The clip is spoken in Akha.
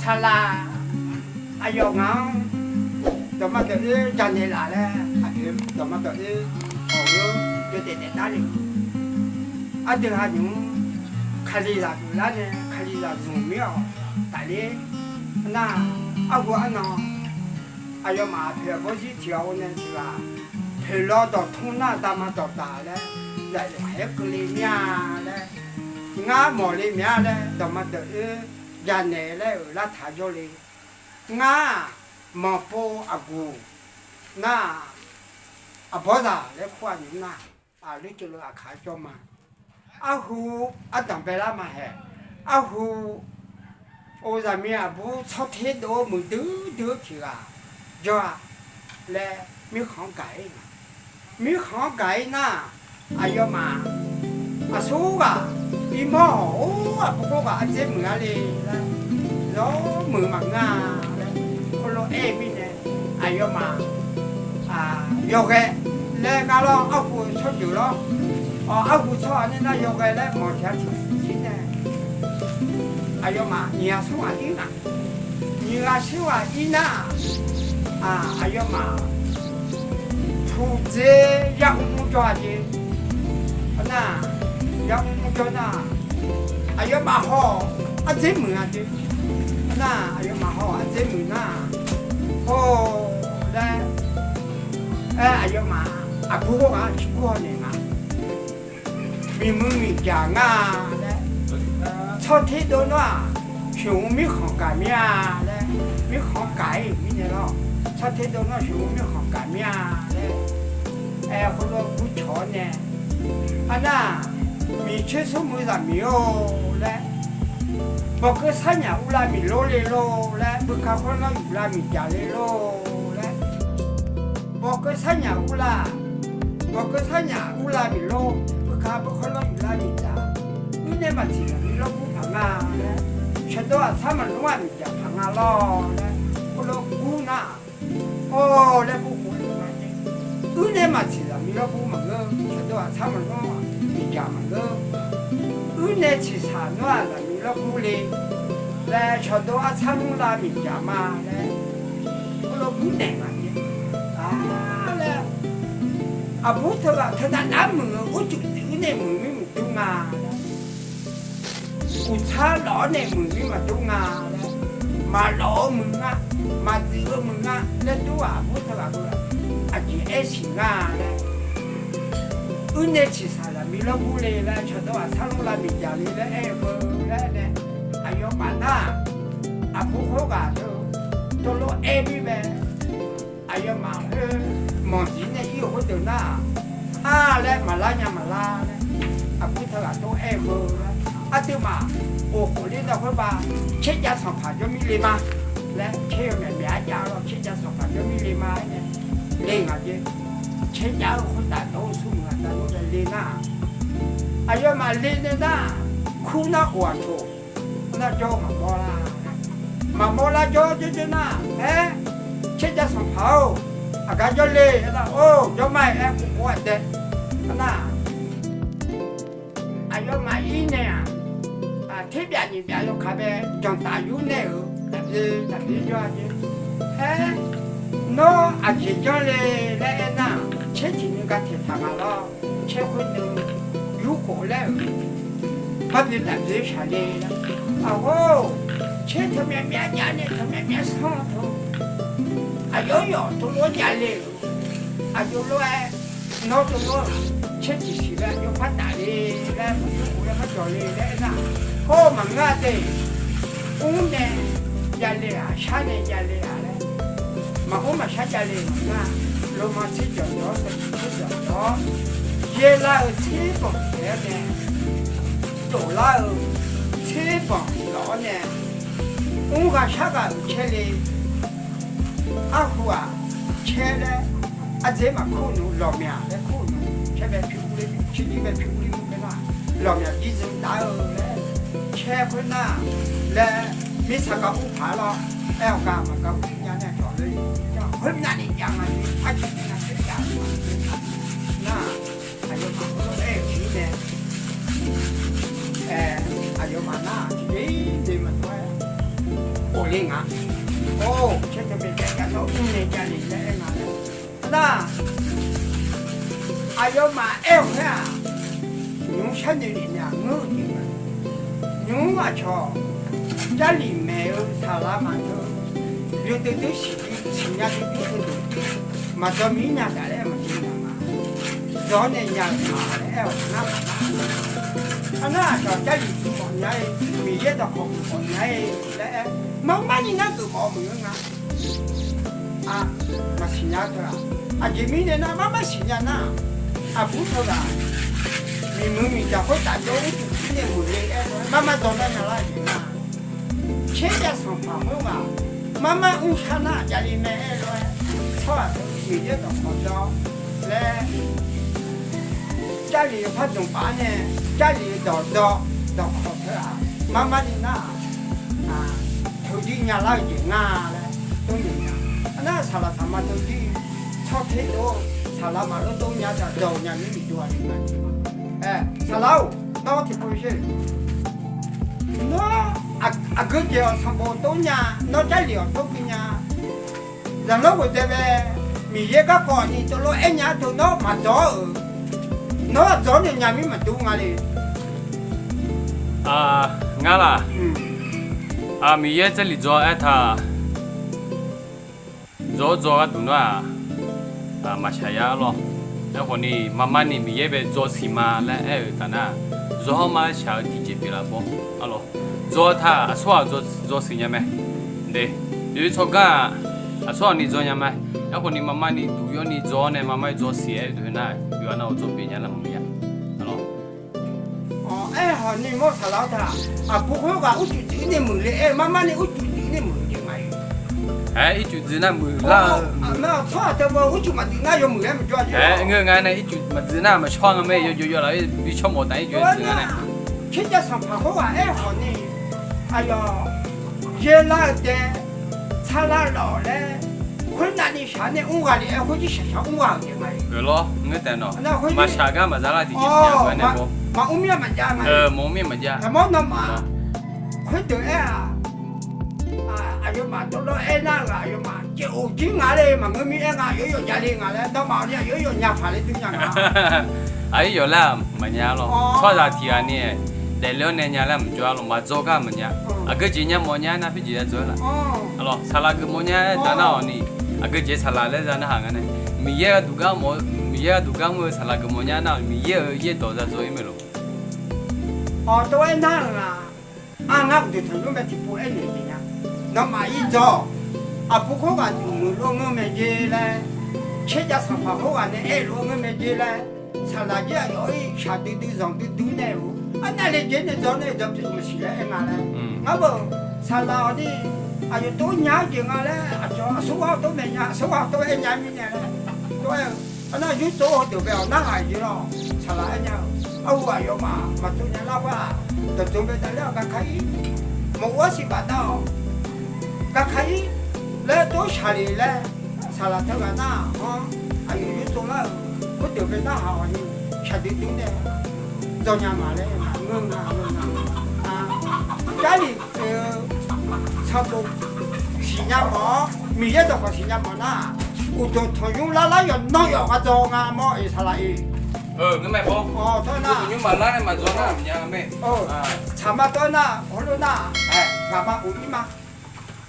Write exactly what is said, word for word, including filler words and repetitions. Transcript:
Saqlaq aqyawf ngaq-anr dawqma dawq oer janaeq laf laer aqpoeq dawqma dawq oer hawq-eu yawdaef daef dar le. Ardeuv ha nymq-mr Kalizaq geuflar nae Kalizaq zmq mir-awq tafler. Nar, arhu arnan aqyawfmaf aqpoeq aqbawr zir tiq ghaq or nae tiq ghaq poeq law dawqtmr nar dama dawqdaq laer zaqyawf khaeq-aer keuvle mir-a laer, ngar mawqle mir-a laer dawqma dawq oer janaeq laer-euq lartaq jawrle. Ngar-aq, manqpov aqguq nar-aq, aqbawrzaq laer kur-a nymq nar, aqlur ceuvleuv aqkaq-aer jawr ma. Arhu ardanq baelar ma haeq. Arhu, o zaqmiq aqbur tsawrter dov-eu muiqdui dui-eu tiq ghaq jawr-a laer mirkhanq-anr gaq-ir nga. Mirkhanq-anr gaq-ir nar, aqyawfmaf aqsur ghaq irmawr hawq-or aqbur khoerghaq ardzer muiq-a le laer zawr muiq maqngeur-a laer khoerlof-aer mirnae, aqyawfmaf yawghae laer ngar lawr, arhu-eu tsawrjeuq lawr, arhu tsawrhaq nae nar yawghae laer mawq tiq ghaq tiq jir nae, aqyawfmaf nyiq ghaq smr ghaq ir nga. Nyiq ghaq smr ghaq ir nar, aqyawfmaf puqdzer yar mrmr jawr-a jeq. Nar, yar mrmr jawr nar, aqyawfmaf hawq ardzer muiq-a jeq. Nar, aqyawfmaf hawq ardzer muiq nar, or laer, aer aqyawfmaf aqbur khoerghaq-anr ciqkur haw naeq nga. Miqmuiq miqjaq ngar-a laer, tsawrter dov nawr-aq, sheuqmr mirkhanq gaq mir-a laer, mirkhanq gaq-ir mirnae lawr, tsawrter dov nawr sheuqmr mirkhanq gaq mir-a laer, aer khoerlof-aer gur cawq-awr nae, arnar, miqcoer smrmuiq zaqmiq-or laer, bawqkeuv sarnyaf urlav miq lor le lor laer, beuka khoerlanr yuflav miqjaq le lor laer, bawqkeuv sarnyaf urlav, bawqkeuv sarnyaf urlav miq lor, beuka beukhawr lanr yuflav miqjaq, uirnae maqtsiq zaqmiq lawrgur paq nga laer, shawqdawv aqtsar maqnmr-aq miqjaq paq nga lawr laer, khoerlof gur nar, or laer gur khof nga, uirnae maqtsiq zaqmiq lawrgur maqngeur, shawqdawv aqtsar maqnmr-aq miqjaq maqngeur, uirnae tsiqshaq nawr-aq zaqmiq lawrgur le laer, shawqdawv aqtsar nmr lav miqjaq ma laer, khoerlof gur naeq nga jeq. Ar laer, aqbur teughaq teunav nar muiq-eu urcuf uirnae muiq mir muiqdur nga laer, uqtsar lawf-awr nae muiq mir maqdur nga laer, maqlawf-eu muiq nga, maqdzuif-eu muiq nga laer dur-aq, aqbur teughaq deuq-aq, aqjeq aer siq nga laer, uirnae tsiqshaq zaqmiq lawrgur le laer, shawqdawv aqtsar nmr lav miqjaq le laer aer-eu beu laer nae, aqyawfmaf nar, aqbur khoerghaq deuq tov lof-aer mir mae. Aqyawfmaf khoer manqzir nae ir-euq khoerdeuq nar-aq, ar laer maqlar nya maqlar laer, aqbur teughaq tov aer-eu beu laer, aqduimaf of khof ler nar khoerbav, tserjav sanqpaq jawr mir le ma laer, tser yawmyaq myaq-aer jav-awr tserjav sanqpaq jawr mir le ma aer nae, le ngaq jeq. Tserjav-eu khoertav dawq-eu smrmuiq aqda lor nae le nar, aqyawfmaf le nae nar, kur nar of-aq toq, nar jawr-eu maqmawr lar. Maqmawr lar jawr jawr jawr nar, aer, tserjav sanqpaq-or, aqgar jawr le aer nar, or jawr ma-aer aer kov kov-a dae. Nar, aqyawfmaf ir nae-aq, terbyaf nyiq byaf yawkaq bae janqtaf yur nae-euq taqbyaer taqbyaer jawr-a jeq. Aer, nawr aqjeq janr le laer aernar, tser tiq nui ga taeqtaq nga lawr. Tser khoer nui yur khof laer-euq, barbyaer taqbyaer shaq le laer. Aqghawr-or, tser taqmyav myav jav nae taqmyav myav sanr teu, aqyawf yawf tov lof-aer jav le-euq, aqjox lof-aer, nawr tov lof-aer tser tiq siq laer aqjox par taf le laer, maqdur khof laer par jawq le laer aernar, or maqngeur-a de. Mr nae jav le-aq, shar nae jav le-aq laer, maqmr maqshar jav le maqngeur-a. Loma tser jawq jawr-awr, saqjiq tser jawq jawr-awr, yaerlar-eu tser banq taef-aer nae, jawflar-eu tser banq lawf-awr nae, mr ghaq shar ghaq-euq caer le. Arhu-aq, caer laer ardzer maqkur nmr, lawqmyaq laer kur nmr, caer bae pyur ur ler, caerjir bae pyur ur ler nmr bae nar, lawqmyaq jir zmq dav-eu laer, caer khoernar laer, mirtsaq gar ur paq-aer lawr, aer-awq gar maqgar ur nya nae cawq le, khoermyavni jav nga ni, arciv ni nga caer jav nar, aqyawfmaf khoerlof-aer-euq mirnae, aer, aqyawfmaf nar tiqjeq jeq maqdov-aer, of Ler nga. Or, caerteu baejav jav nawr mrnae javle laer aer nga laer. Nar, aqyawfmaf aer-euq khoer-aq, nymq-mr sharnoeq lef naeq-aq ngeur-eu jeq mae. Nymq-mr aqcawq Jarlif maeq-eu saqlaq maqngeur, yawdui dui siqnya dui dui heudeuq maqdzaw mir nya taf laer maqsiq nya ma. Dawq-awr nae nya-eu ma laer aer-awq nar maqnar. Arnar aqcawq Jarlif mawf nya-ir, Miqyaer dawqkawq mawf nya-ir laer aer, marmarni nar geufmawf-eu maqngeur nga. Maqsiq nya teu-aq, aqjeq mirnae nar marmar siqnya nar, aqbur teughaq miqmuiq miqdzaq khoertav jawr-awr uqduq duq nae muiqle aer-eu marmar dawq nar nya lar-eu jeq nar, caerjav sanqpaq khoerghaq marmar mrshar nar javle mae aer lof-aer, tsawrhaq teu Miqyaer dawqkawq dawr laer, Jarlif-eu par dmq paf-aer nae, Jarlif-eu dawq dawr, dawqkawq teu-aq, marmarni nar-aq, teudir nya lar-eu jeq nga laer tov naeq nya. Arnar saqlaq taqma teudir, tsawrter dov, saqlaq maqlor dov nya taq dawq nya mir miqdov-a le nga. Saqlaq-or, nawr tiqpov sher, nawr aqgeu jeq-awq sanqbof tov nya, nawr Jarlif-awq tov gui nya. Zaqlanr ghofdae bae, Miqyaer garkawv ni teulof-aer nya-eu teu nawr maqdzawr-euq, nawr dzawr nae nya mir maqdur nga le. Ngar laq, Miqyaer Jarlif dzaw aertaq, dzaw-awr dzaw gharduq nawr-aq, maqshaq yar lawr. Aerkhawf ni marmarni Miqyaer bae dzaw siq ma laer aer-euq taf nar, dzaw-awr ma shaq-eu tiqjeq pyeuflar bawr. Arlawr, dzaw taq aqsurghaq dzaw siq nya mae. De, yawir tsawrganr-aq, aqsurghaq ni dzaw nya mae. Aerkhawf ni marmarni duq yawr ni dzaw-awr nae marmar dzaw siq aer-eu deuq nar, yawqha nar-awq dzaw pyeuf nya lar maqngeur ya. Arlawr, aerkhawf ni mawr saqlaq-awr taq, aqbur khoerghaq uqcif duq nae muiqle aer-eu marmarni uqcif duq nae muiqle nga-ir. Aer, ircuf dzuiq nar muiqlar-eu, tsawrhaq teu bae uqcif maqdzuiq nar yawmuiq laer maqjawr-a. Aer, ngeur nga nae ircuf maqdzuiq nar maqshawr nga mae, yawqyawq laf-aer bi shawr mawf taf-ir jawr-aer dzuiq nga nae. Caerjav sanqpaq khoerghaq aerkhawf ni, aqyawf yaerlar-eu dae, tsarlar lawf laer, khoernav ni shaq nae mr ghaq le aer khoer jir shaq shaq mr ghaq-euq jeq nga-ir. Lawr, ngeur taef nawq, maqshaq gar maqza lar tiqjeq siq nya-eu nae, maqmr mir-a maqjav nga. Maqmr mir maqjav. Aqmawr nawmaf khoerdeuq aer-aq, aqyawfmaf dawvlawr aernar-euq aqyawfmaf caev of jir nga le maqngeur mir aer nga, yawr yawf javle nga laer, nawmaf-awq ni aqyawf yawf nya paq le dui nya nga. Aqyawf yawf laer-aq maqnya lawr. Tsawrhaqzaq tiq ghaq ni daefle-awr nae nya laer maqjawr-a lawr, maqdzaw gar maqnya. Aqgeu jeq nya mawf nya aernar, khoerjeq ya dzaw-aer laf. Arlawr, saqlaq geufmawf nya aer taf nar-awq ni, aqgeu jeq saqlaq laer za narhaq nga nae, Miqyaer gharduq gar mr-eu, Miqyaer gharduq gar mr-eu saqlaq geufmawf nya nar-awq, Miqyaer-euq yaerdawq za dzaw-ir mae lawr. Awq, tov-aer nar-euq-aq, arngar uqduq tanqnymr mae tiqpov aernaeq jeq nya. Nawmaf-ir dzaw-awq. Aqbur khoerghaq duq muiqlof ngeur mae jer laer, caerjav sanqpaq khoerghaq nae aer-eu lof ngeur mae jer laer, saqlaq jir aqyawf-ir shaqdui dui zanqdui dui nae-euq, arnav le jeq nae dzaw nae dzaw pyeuf maqsiq laer aer nga laer. Ngar beu, saqlaq-awq ni, aqyawf tov nya-eu jeq nga laer, aqcawq aqsurghaq tov maeq nya, aqsurghaq tov-aer nya mirnae laer, tov-aer-eu, arnar yurtsov heudeuq bae-awq narhaq jeq lawr. Saqlaq aer nya-eu, arhu aqyawfmaf maqtsov nya lar khoer-aq, dawqdzmq bae davler-awq garkar-ir, maqghov-ar siq baf nar-awq, garkar-ir laer tov shaqle laer, saqlaq teughaq nar-anr aqyawf yurtsov lar-euq khoerdeuq bae narhaq-awq ni, shaqdui dui nae dzaw nya ma laer ngeur nga. Jarlif oe-eu sanqbof siqnya mawf-awr, Miqyaer dawqkawq siqnya mawf nar, uqduq tanqnymr larlar yawqnan yawf ghaq dzaw nga mawr-iq saqlaq-iq. Nymrma tawr nar, tsaqma tawr nar, heulof nar, ghaqma uq-ir ma.